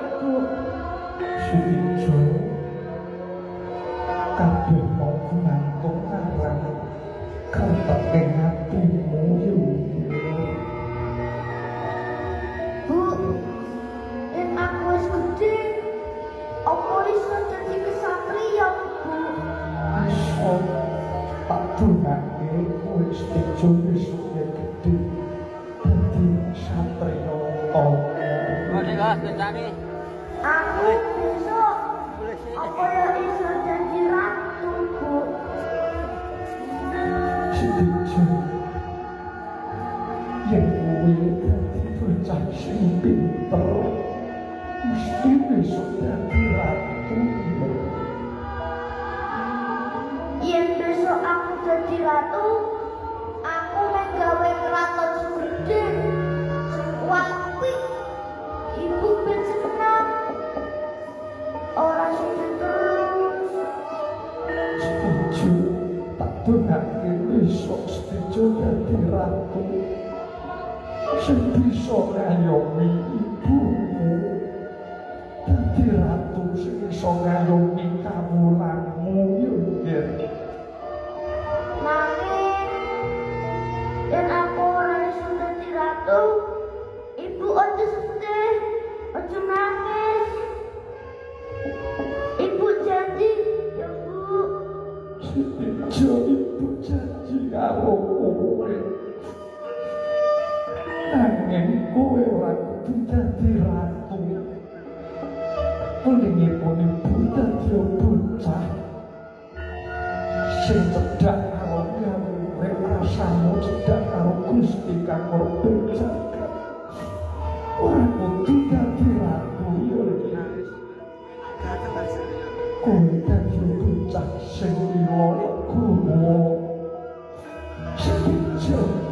Ibu? Sutijo, kabeh mau gumantung marang kretege atimu yo. Bu, yen aku wis gedhe, apa iso dadi kesatria, Bu? Iso, tak dongake kowe Sutijo besok gedhe dadi satriya utama. Aku besok apa ya iso dadi ratu, Bu? Sutijo, yen kowe dadi bocah sing pinter, mesti besok dadi ratu. Yen besok aku dadi ratu, aku meh gawe kraton sing gedhe, sing apik. Ibu ben seneng. Ora sedih terus. Setuju, tak dongake besok Setuju dadi ratu sing bisa ngayomi ibumu, dadi ratu sing iso ngayomi kawulamu yo, Ger. Nanging yen aku ora iso dadi ratu, ibu aja sedih, aja nangis. Ibu janji ya, Bu. Setuju, ibu janji karo kowe. Nanging kowe ora kudu dadi ratu. Pelingipun ibu dadi bocah sing cedhak karo gawe rasamu, cedhak karo Gusti kang murbeng jagat. Ora kudu dadi ratu ya iki. Kowe dadi bocah sing lila legowo, sing bijak.